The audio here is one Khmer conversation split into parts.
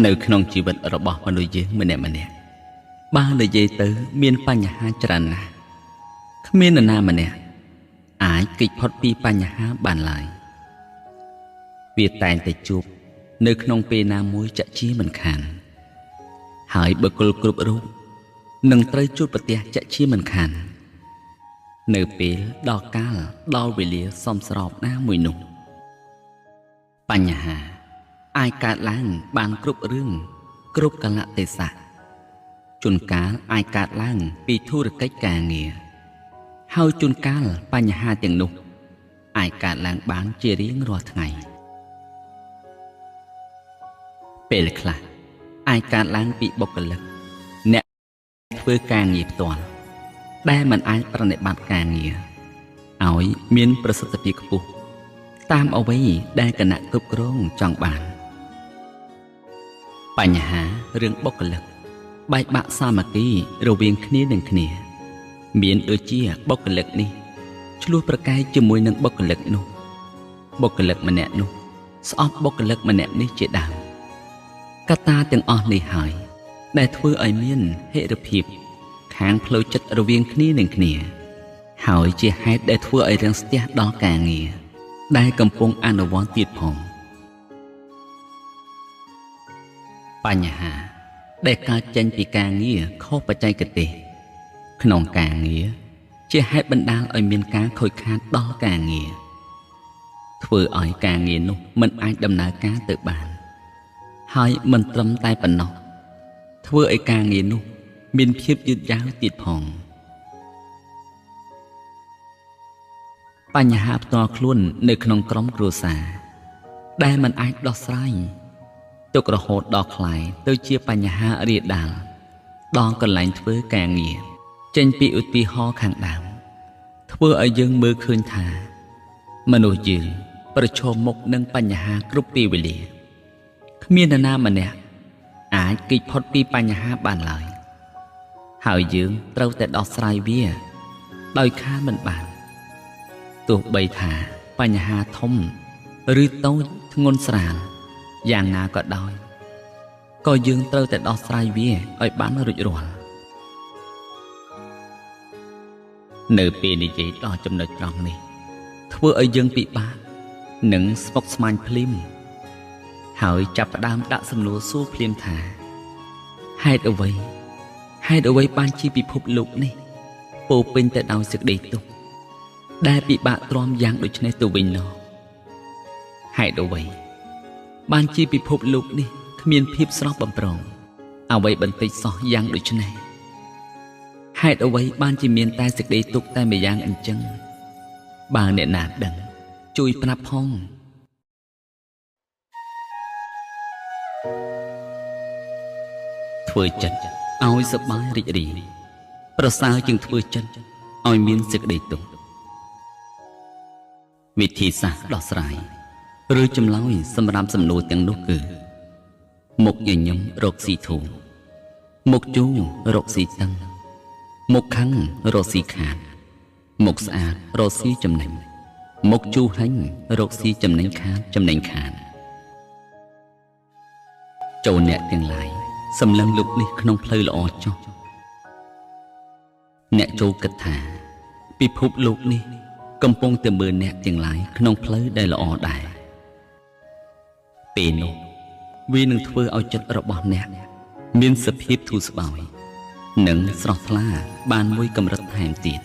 នៅក្នុងជីវិតរបស់មនុស្សយើងម្នាក់ម្នាក់បើនិយាយទៅមានបញ្ហាច្រើនណាស់គ្មាននរណាម្នាក់អាចគេចផុតពីបញ្ហាបានឡើយវាតែងតែជួបនៅក្នុងពេលណាមួយចាក់ជាមិនខានហើយបុគ្គលគ្រប់រូបនឹងត្រូវជួបប្រទះចាក់ជាមិនខាននៅពេលដល់កាលដល់វេលាសមស្របណាមួយនោះបញ្ហាអាចកើតឡើងបានគ្រប់រឿងគ្រប់កាលៈទេសៈជួនកាលអាចកើតឡើងពីធុរកិច្ចការងារហើយជួនកាលបញ្ហាទាំងនោះអាចកើតឡើងបានជារៀងរាល់ថ្ងៃពេលខ្លះអាចកើតឡើងពីបុគ្គលិកអ្នកធ្វើការងារផ្ទាល់ដែលមិនអាចប្រតិបត្តិការងារឲ្យមានប្រសិទ្ធភាពខ្ពស់តាមអ្វីដែលគណៈគ្រប់គ្រងចង់បានបញ្ហារឿងបុគ្គលិកបែកបាក់សាមគ្គីរវាងគ្នានឹងគ្នាមានដូចជាបុគ្គលិកនេះឆ្លោះប្រកែកជាមួយនឹងបុគ្គលិកនោះបុគ្គលិកម្នាក់នោះស្អប់បុគ្គលិកម្នាក់នេះជាដើមកត្តាទាំងអស់នេះហើយដែលធ្វើឲ្យមានហិរភាពខាងផ្លូវចិត្តរវាងគ្នានឹងគ្នាហើយជាហេតុដែលធ្វើឲ្យរាំងស្ទះដល់ការងារដែលកំពុងអនុវត្តទៀតផងបញ្ហាដែលកើតចេញពីការងារខុសបច្ចេកទេសក្នុងការងារជាហេតុបណ្ដាលឲ្យមានការខូចខាតដល់ការងារធ្វើឲ្យការងារនោះមិនអាចដំណើរការទៅបានហើយមិនត្រឹមតែប៉ុណ្ណោះធ្វើឲ្យការងារនោះមានភាពយឺតយ៉ាវទៀតផងបញ្ហាផ្ទាល់ខ្លួននៅក្នុងក្រុមគ្រួសារដែលមិនអាចដោះស្រាយទុករហូតដល់ក្លាយទៅជាបញ្ហារាលដាលដល់កន្លែងធ្វើការងារចេញពីឧទាហរណ៍ខាងដើមធ្វើឲ្យយើងមើលឃើញថាមនុស្សយើងប្រឈមមុខនឹងបញ្ហាគ្រប់ពេលវេលាគ្មាននរណាម្នាក់អាចគេចផុតពីបញ្ហាបានឡើយហើយយើងត្រូវតែដោះស្រាយវាដោយខានមិនបានទោះបីថាបញ្ហាធំឬតូចធ្ងន់ស្រាលយ៉ាងណាក៏ដោយក៏យើងត្រូវតែដោះស្រាយវាឲ្យបានរួចរាល់នៅពេលនិយាយដល់ចំណុចត្រង់នេះធ្វើឲ្យយើងពិបាកនិងស្មុគស្មាញភ្លាមហើយចាប់ផ្ដើមដាក់សំណួរសួរភ្លាមថាហេតុអ្វីបានជាពិភពលោកនេះពោពេញទៅដោយសេចក្តីទុក្ខដែលពិបាកទ្រាំយ៉ាងដូចនេះទៅវិញណោះហេតុអ្វីបានជាពិភពលោកនេះគ្មានភាពស្រស់បំព្រងអ្វីបន្តិចសោះយ៉ាងដូចនេះហេតុអ្វីបានជាមានតែសេចក្តីទុក្ខតែម្យ៉ាងអញ្ចឹងបើអ្នកណាដឹងជួយប្រាប់ផងធ្វើចិត្តឲ្យសប្បាយរីករាយប្រសើរជាងធ្វើចិត្តឲ្យមានសេចក្តីទុក្ខវិធីសាស្ត្រដោះស្រាយឬចម្លើយសម្រាប់សំណួរទាំងនោះគឺមុខញញឹមរកស៊ីធូរមុខជូររកស៊ីតឹងមុខខឹងរកស៊ីខាតមុខស្អាតរកស៊ីចំណេញមុខជូរហិញរកស៊ីចំណេញខាតចំណេញខាតចូលអ្នកទាំងឡាយសម្លឹងលោកនេះក្នុងផ្លូវល្អចុះអ្នកចូលគិតថាពិភពលោកនេះកំពុងតែមើលអ្នកទាំងឡាយក្នុងផ្លូវដែលល្អដែរពេលនោះវានឹងធ្វើឲ្យចិត្តរបស់អ្នកមានសភាពធូរស្បើយនិងស្រស់ថ្លាបានមួយកម្រិតថែមទៀត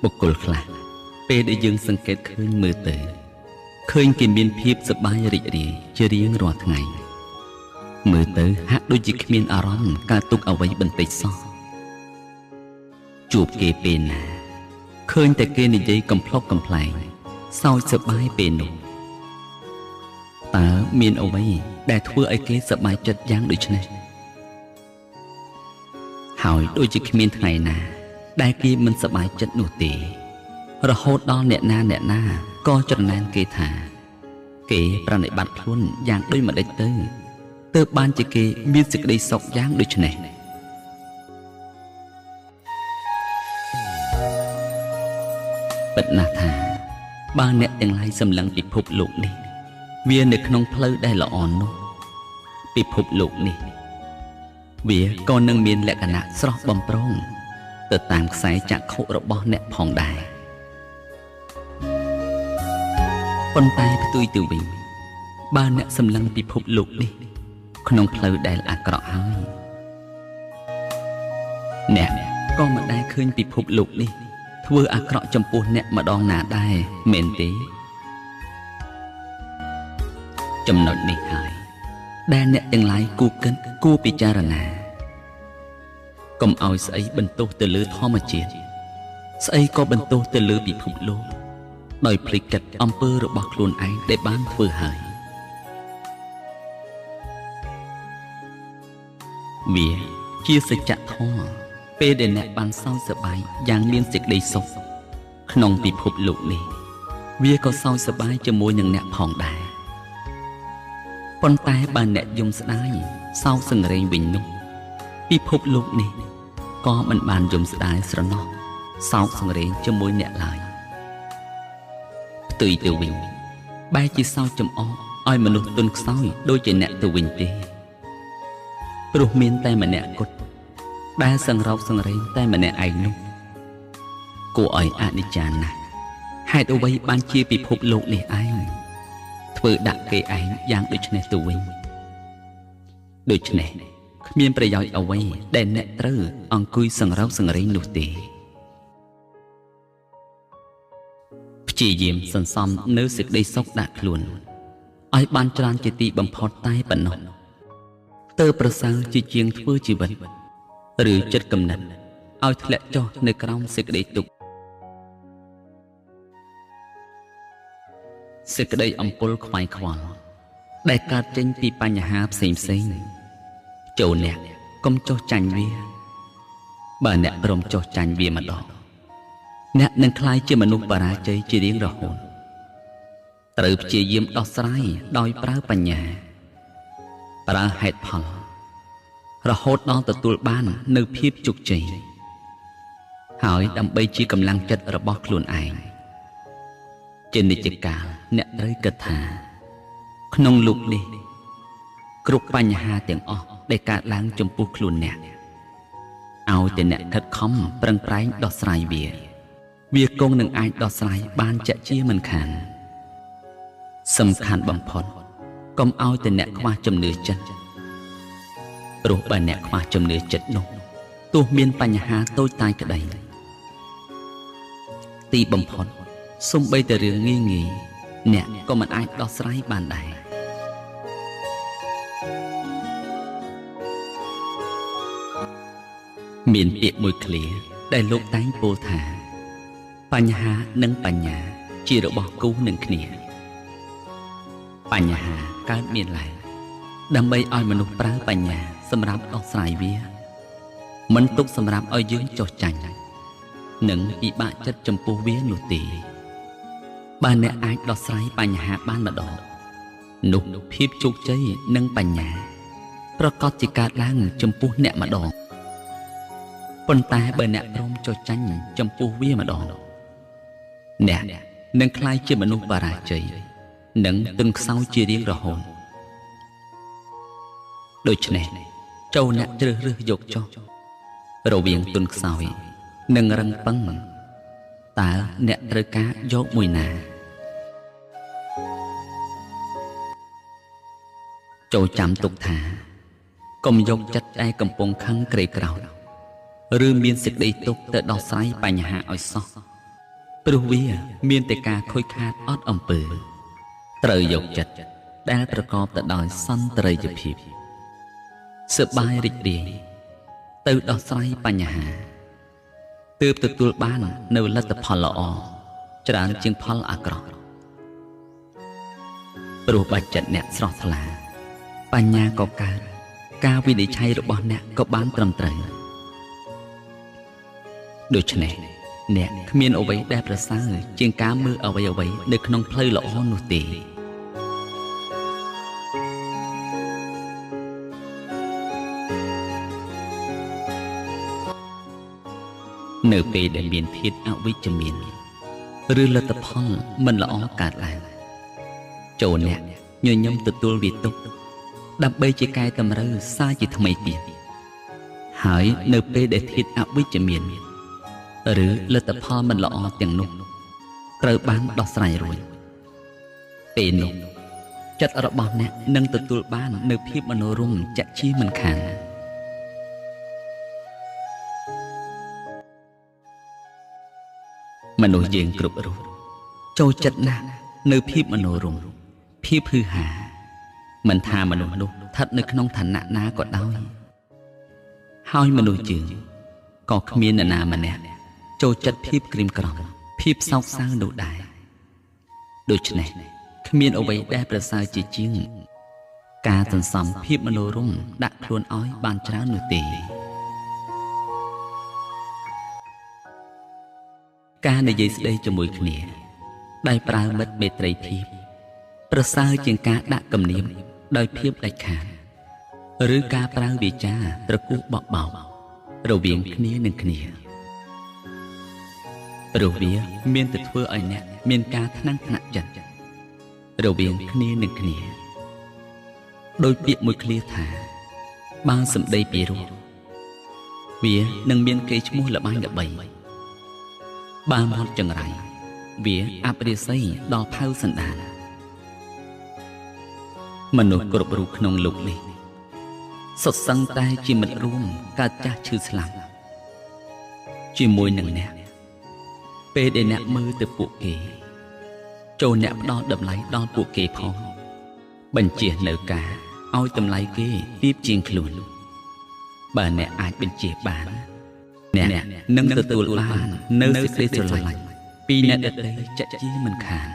បុគ្គលខ្លះពេលដែលយើងសង្កេតឃើញមើលទៅឃើញគេមានភាពសប្បាយរីករាយជារៀងរាល់ថ្ងៃមើលទៅហាក់ដូចជាគ្មានអារម្មណ៍កើតទុក្ខអ្វីបន្តិចសោះជួបគេពេលណាឃើញតែគេនិយាយកំប្លុកកំប្លែងសើចសប្បាយពេលនោះតើមានអ្វីដែលធ្វើឲ្យគេសប្បាយចិត្តយ៉ាងដូចនេះហើយដូចជាគ្មានថ្ងៃណាដែលគេមិនសប្បាយចិត្តនោះទេរហូតដល់អ្នកណាអ្នកណាក៏ច្រណែនគេថាគេប្រណិបត្តិខ្លួនយ៉ាងដូចម្ដេចទៅទើបបានជាគេមានសេចក្តីសុខយ៉ាងដូចនេះពិតណាស់ថា បើអ្នកទាំងឡាយសម្លឹងពិភពលោកនេះវានៅក្នុងផ្លូវដែលល្អនោះពិភពលោកនេះវាក៏នឹងមានលក្ខណៈស្រស់បំព្រងទៅតាមខ្សែចក្ខុរបស់អ្នកផងដែរប៉ុន្តែផ្ទុយទៅវិញបើអ្នកសម្លឹងពិភពលោកនេះក្នុងផ្លូវដែលអាក្រក់ហើយអ្នកក៏មិនដែលឃើញពិភពលោកនេះធ្វើអាក្រក់ចំពោះអ្នកម្ដងណាដែរមែនទេចំណុចនេះហើយដែលអ្នកទាំងឡាយគួរគិតគួរពិចារណាកុំឲ្យស្អីបន្ទោសទៅលើធម្មជាតិស្អីក៏បន្ទោសទៅលើពិភពលោកដោយភ្លេចគិតអំពើរបស់ខ្លួនឯងដែលបានធ្វើហើយវាជាសច្ចធម៌ពេលដែលអ្នកបានសោយសប្បាយយ៉ាងមានសេចក្តីសុខក្នុងពិភពលោកនេះវាក៏សោយសប្បាយជាមួយនឹងអ្នកផងដែរប៉ុន្តែបើអ្នកយំស្ដាយសោកសង្រេងវិញនោះពិភពលោកនេះក៏មិនបានយំស្ដាយស្រណោះសោកសង្រេងជាមួយអ្នកឡើយផ្ទុយទៅវិញបែរជាសោកចំអកឲ្យមនុស្សទន់ខ្សោយដូចជាអ្នកទៅវិញទេព្រោះមានតែម្នាក់គត់ដែលសង្រោកសង្រេងតែម្នាក់ឯងនោះគួរឲ្យអនិច្ចាណាស់ហេតុអ្វីបានជាពិភពលោកនេះឯងធ្វើដាក់គេឯងយ៉ាងដូចនេះទៅវិញដូច្នេះគ្មានប្រយោជន៍អ្វីដែលអ្នកត្រូវអង្គុយសង្រោកសង្រេងនោះទេព្យាយាមសន្សំនៅសេចក្តីសុខដាក់ខ្លួនឲ្យបានច្រើនជាទីបំផុតតែប៉ុណ្ណោះទើបប្រសើរជាជាងធ្វើជីវិតឬចិត្តគំនិតឲ្យធ្លាក់ចុះនៅក្រោមសេចក្តីទុក្ខសេចក្តីអំពុលខ្វាយខ្វល់ដែលកើតចេញពីបញ្ហាផ្សេងផ្សេងចូលអ្នកកុំចុះចាញ់វាបើអ្នកព្រមចុះចាញ់វាម្ដងអ្នកនឹងក្លាយជាមនុស្សបរាជ័យជារៀងរហូតត្រូវព្យាយាមដោះស្រាយដោយប្រើបញ្ញាប្រើហេតុផលរហូតដល់ទទួលបាននៅភាពជោគជ័យហើយដើម្បីជាកម្លាំងចិត្តរបស់ខ្លួនឯងជានិច្ចកាលអ្នកត្រូវគិតថាក្នុងលោកនេះគ្រប់បញ្ហាទាំងអស់ដែលកើតឡើងចំពោះខ្លួនអ្នកឲ្យតែអ្នកខិតខំប្រឹងប្រែងដោះស្រាយវាគង់នឹងអាចដោះស្រាយបានជាក់ជាមិនខានសំខាន់បំផុតកុំឲ្យតែអ្នកខ្វះជំនឿចិត្តព្រោះបើអ្នកខ្វះជំនឿចិត្តនោះទោះមានបញ្ហាតូចតាចក្តីទីបំផុតសូម្បីតែរឿងងាយងាយអ្នកក៏មិនអាចដោះស្រាយបានដែរមានពាក្យមួយឃ្លាដែលលោកតែងពោលថាបញ្ហានិងបញ្ញាជារបស់គូនឹងគ្នាបញ្ហាកើតមានឡើងដើម្បីឲ្យមនុស្សប្រើបញ្ញាសម្រាប់ដោះស្រាយវាមិនទុកសម្រាប់ឲ្យយើងចុះចាញ់និងពិបាកចិត្តចំពោះវានោះទេបើអ្នកអាចដោះស្រាយបញ្ហាបានម្ដងនោះភាពជោគជ័យនិងបញ្ញាប្រកបជាកើតឡើងចំពោះអ្នកម្ដងប៉ុន្តែបើអ្នកព្រមចុះចាញ់ចំពោះវាម្ដងអ្នកនឹងក្លាយជាមនុស្សបរាជ័យនិងទន់ខ្សោយជារៀងរហូតដូច្នេះចូលអ្នកជ្រើសរើសយកចុះរវាងទន់ខ្សោយនិងរឹងប៉ឹងតើអ្នកត្រូវការយកមួយណាចូលចាំទុកថាកុំយកចិត្តឯកំពុងខឹងក្រេក្រោធឬមានសេចក្តីទុក្ខទៅដោះស្រាយបញ្ហាឲ្យសោះព្រោះវាមានតែការខូចខាតអត់អំពើត្រូវយកចិត្តដែលប្រកបទៅដោយសន្តិរិយភាពសប្បាយរីករាយទៅដោះស្រាយបញ្ហាទើបទទួលបាននៅលទ្ធផលល្អច្រើនជាងផលអាក្រក់ព្រោះបើចិត្តអ្នកស្រស់ថ្លាបញ្ញាក៏កើតការវិនិច្ឆ័យរបស់អ្នកក៏បានត្រឹមត្រូវដូច្នេះអ្នកគ្មានអ្វីដែលប្រសើរជាងការមើលអ្វីៗនៅក្នុងផ្លូវល្អនោះទេនៅពេលដែលមានធាតុអវិជ្ជមាន ឬលទ្ធផលមិនល្អកើតឡើងចូលអ្នកញញឹមទទួលវាទុកដើម្បីជាកែតម្រូវសារជាថ្មីទៀតហើយនៅពេលដែលធាតុអវិជ្ជមានឬលទ្ធផលមិនល្អទាំងនោះត្រូវបានដោះស្រាយរួចពេលនោះចិត្តរបស់អ្នកនឹងទទួលបាននៅភាពមនោរម្យជាក់ជាមិនខានមនុស្សយើងគ្រប់រូបចូលចិត្តណាស់នៅភាពមនោរម្យភាពហ៊ឺហាមិនថាមនុស្សនោះស្ថិតនៅក្នុងឋានៈណាក៏ដោយហើយមនុស្សយើងក៏គ្មាននរណាម្នាក់ចូលចិត្តភាពក្រៀមក្រំភាពសោកសៅនោះដែរដូច្នេះគ្មានអ្វីដែលប្រសើរជាជាងការសន្សំភាពមនោរម្យដាក់ខ្លួនឲ្យបានច្រើននោះទេការនិយាយស្ដីជាមួយគ្នាដោយប្រើមិត្តមេត្រីភាពប្រសើរជាងការដាក់គំនាបដោយភាពដាច់ខាតឬការប្រើវាចាត្រគោះបក់បោករវាងគ្នានឹងគ្នាព្រោះវាមានតែធ្វើឲ្យអ្នកមានការថ្នាំងថ្នាក់ចិត្តរវាងគ្នានឹងគ្នាដោយពាក្យមួយឃ្លាថាបើសម្ដីពីរោះវានឹងមានកេរ្តិ៍ឈ្មោះល្បាញល្បីបើមាត់ចង្រៃវាអបរិស័យដល់ផៅសន្តានមនុស្សគ្រប់រូបក្នុងលោកនេះសុទ្ធសឹងតែជាមិត្តរួមកើតចាស់ឈឺស្លាប់ជាមួយនឹងអ្នកពេលដែលអ្នកមើលទៅពួកគេចូលអ្នកផ្ដល់តម្លៃដល់ពួកគេផងបញ្ជានៅការឲ្យតម្លៃគេទាបជាងខ្លួនបើអ្នកអាចបញ្ជាបានអ្នកនឹងទទួលបាននៅសេចក្តីស្រឡាញ់ពីអ្នកដទៃជាក់ជាមិនខាន